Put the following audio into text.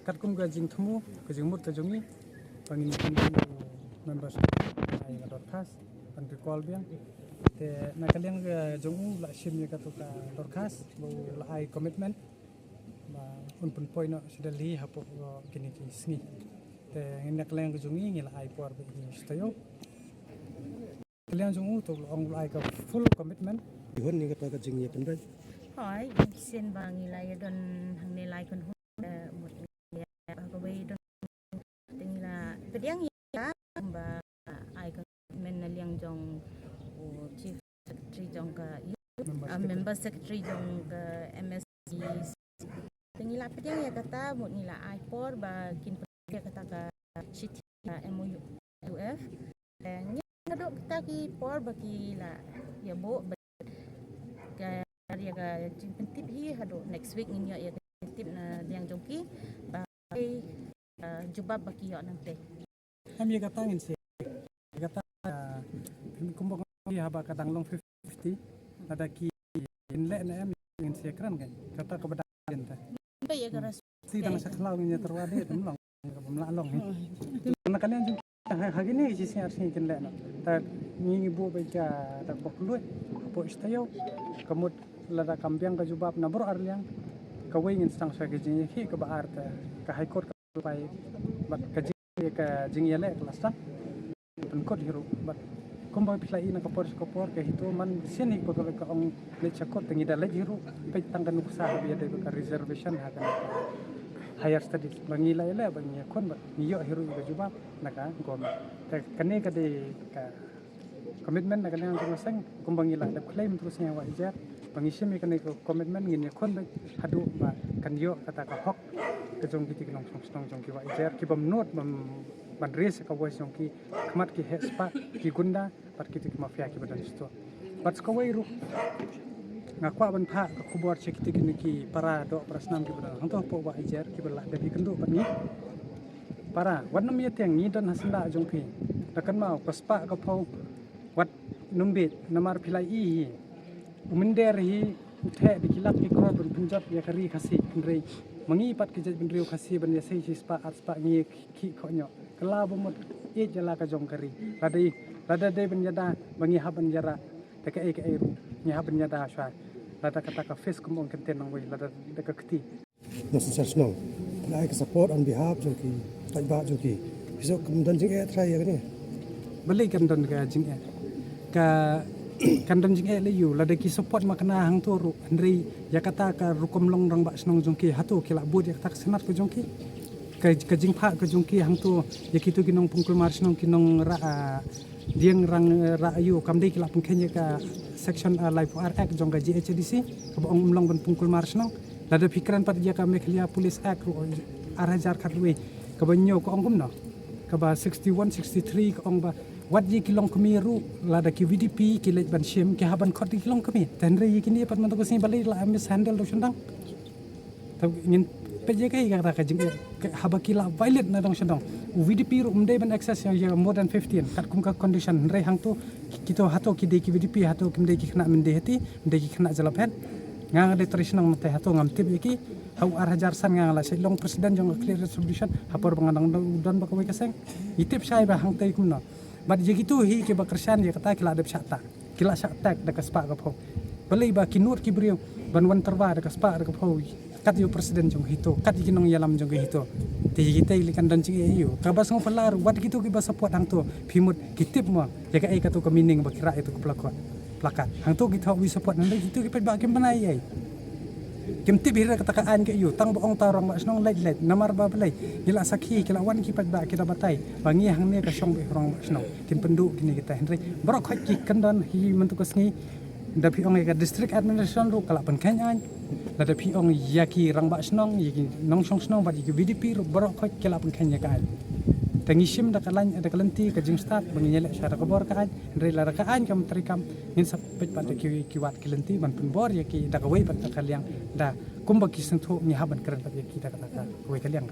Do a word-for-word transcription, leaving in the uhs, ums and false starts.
Katkum ka jingthmu, ka jingmut ka jong ngi, ba ngin ïa pynbna u member state, ai ka dorkhas, ban recall biang. Te na ka liang ka jong u la shim ïa kato ka dorkhas, ba u la ai commitment, ba un pynpoi noh sha Delhi hapoh, uh, kine ki sngi. Te na ka liang ka jong ngi, ngi la ai por ba ngi shu ïoh. Ka liang jong u to la ong u la ai ka full commitment. Ihun ni kata ka jingïapynbeit. Hooid, ngi sien ba ngi la ïa don hangne lai kynhun, eh, mut ïa kawei don. Te ngi la pdiang ïa ba ai commitment na liang jong u chief secretary jong ka youth, member ah, secretary, member secretary jong ka M S C. Te ngi la pdiang ïa kata, mut ngi la ai por ba kin pdiang ïa kata ka shithi, ah, M O U F. Te ngi la duh kita ki por ba ki la ïa buh ba ka ïa ka jingpyntip hi haduh next week ngin ïoh ïa ka jingtip na liang jong ki ba, ah, jubab ba ki ïoh nangtei. Em ïa kata ngin share. Ïa kata, ah, kumba ngi haba ka dang long fifty fifty. Lada ki kin leh ne em ngin share kren kan. Kata kaba dang kin ta. Ba ïa ka ras. Si dang sa khlaw ngin ïa tyrwa de, ym long. Kaba ym lah long, eh. Na ka liang jong ki, ha, ha kine ki shisngi ar sngi kin leh noh. Ta ngi ngi buh ba ïa ka ta pok luid, pok stayok. Ka mut lada kam biang ka jubab na baroh ar liang. Kawei ngin sdang sha ka jingïakhih, kaba ar ta ka High Court ka pai bad ka jing, ka jingïaleh ka la sdang. Pynkut hi ruh bad kumba phi la i na ka por sha ka por ka HITO man sien hi ba ka, ka ong leit sha court te ngi da leit hi ruh, peit tang ka nuksa ba ïadei bad ka reservation ha ka higher studies ba ngi la ïaleh ba ngi ïakhun bad ngi ïoh hi ruh ïa ka jubab na ka government. Te kane ka dei ka commitment na ka liang jong ka seng, kumba ngi la dep claim through seng wa ijar, ba ngi shim ïa kane ka commitment ngin ïakhun beit haduh ba kan ïoh kata ka hok ka jong kiti ki nongshong shnong jong ki wa ijar, ki bym nud ban, ban raise ka voice jong ki khmat ki heh spah, ki gunda bad kiti ki mafia kiba don shito. Bad sa kawei ruh nga kwah ban phah ka khubor sha kiti kine ki para doh para snam kiba don hangto hapoh wa ijar kiba la dep ïakynduh bad ngi. Para, wat nym ïa tieng ngi don ha syndah jong phi. Da kynmaw ka spah ka phew wat nym bieit namar phi la i hi. U mynder hi u theh da ki lak ki klur ban pynjot ïa ka ri Khasi, hynrei ma ngi pat ki jaitbynriew Khasi ban ïasei shi spah ar spah ngi khih khohñioh. Ka la ba mut ïeit ïa la ka jong ka ri. Lada, lada dei ban ïada ba ngi hap ban ïarap. Da kaei kaei ruh ngi hap ban ïada shwa. Lada kata ka face kum ong kyntien nongwei lada da ka kti. Nongshong shnong. Phi la ai ka support on behalf jong ki paidbah jong ki. Phi sngewbha kam don jingeh trai ïa kane? Balei kan don ka jingeh? Ka, kan don jingeh lei ïa u lada ki support ma kane hangto ruh, hynrei ïa kata ka rukom long rangbah shnong jong ki, hato ki la bud ïa kata ka senat ka jong ki? Ka, ka jingphah ka jong ki hangto ïa kito ki nongpung kulmar shnong, ki nongrah, ah, dieng rang, eh, rah aïu, kam dei ki la pynkheiñ ïa ka section, ah, laiphew ar Act jong ka G H A D C kaba ong ym long ban pung kulmar shnong. Lada phi kren pat ïa ka Meghalaya Police Act ruh, ar hajar khatwei, kaba ñiew ka ong kumno? Kaba sixty-one, sixty-three ka ong ba wat ïa ki longkmie ruh lada ki V D P ki leit ban shim ki hap ban khot ïa ki longkmie. Te hynrei ïa kine pat mynta ka sngi balei la mishandle da u shyndang? Te ngin peit ïa kaei kata ka jingeh, ka, haba ki la violate na dong sha dong. U V D P ruh ym dei ban access ïa, ïa more than fifteen katkum ka condition, hynrei hangto kito hato ki dei ki V D P, hato kim dei ki khynnah Myndihati, ym dei ki khynnah Jalaphet. Nga nga dei trai shnong mynta hato ngam tip ïa ki. Ha u ar hajar san nga nga la shait long president jong ka Khliehriat Subdivision ha por ba nga dang don, don bad kawei ka seng. Ngi tip shai ba hangtei kumno. Bad ïa kito hi kiba kyrshan ïa kata ki la dep shah tak. Ki la shah tak da ka spah ka phew. Balei ba ki nud ki briew ban wan tyrwa da ka spah da ka phew. Kat ïa u president jong HITO, kat ïa ki nongïalam jong ka HITO. Te ïa kita lei kan don jingeh ïa u. Kaba sngewphylla ruh wat kito kiba support hangto, phi mut ki tip mo ïa kaei kato ka meaning ba ki rah ïa to ka plakat. Plakat. Hangto ki thoh wi support, hynrei kito ki paidbah kim bynai ei. Kim tip hi ruh kata ka aiñ ka ïa u, tang ba ong ta rangbah shnong leit leit, namar ba balei? Ki la sakhi, ki la wan ki paidbah ki da batai ba ngi hangne ka shong beit rangbah shnong. Kin pynduh kine kita, hynrei baroh khoit ki kyndon hi mynta ka sngi. Da phi ong ïa ka district administration ruh ka la pynkheiñ aiñ. Lada phi ong ïa ki rangbah shnong, ïa ki nongshong shnong bad ïa ki V D P ruh baroh khoit ki la pynkheiñ ïa ka aiñ. Te ngi shim da ka laiñ, da ka lynti ka jingstad ba ngin ïaleh sha da ka bor ka aiñ. Hynrei lada ka aiñ kam treikam, ngin sa peit pat da ki, ki wat ki lynti ban pynbor ïa ki da kawei pat da ka liang, da kumba ki sngewthuh ngi hap ban kren pat ïa ki da ka, da kawei ka liang.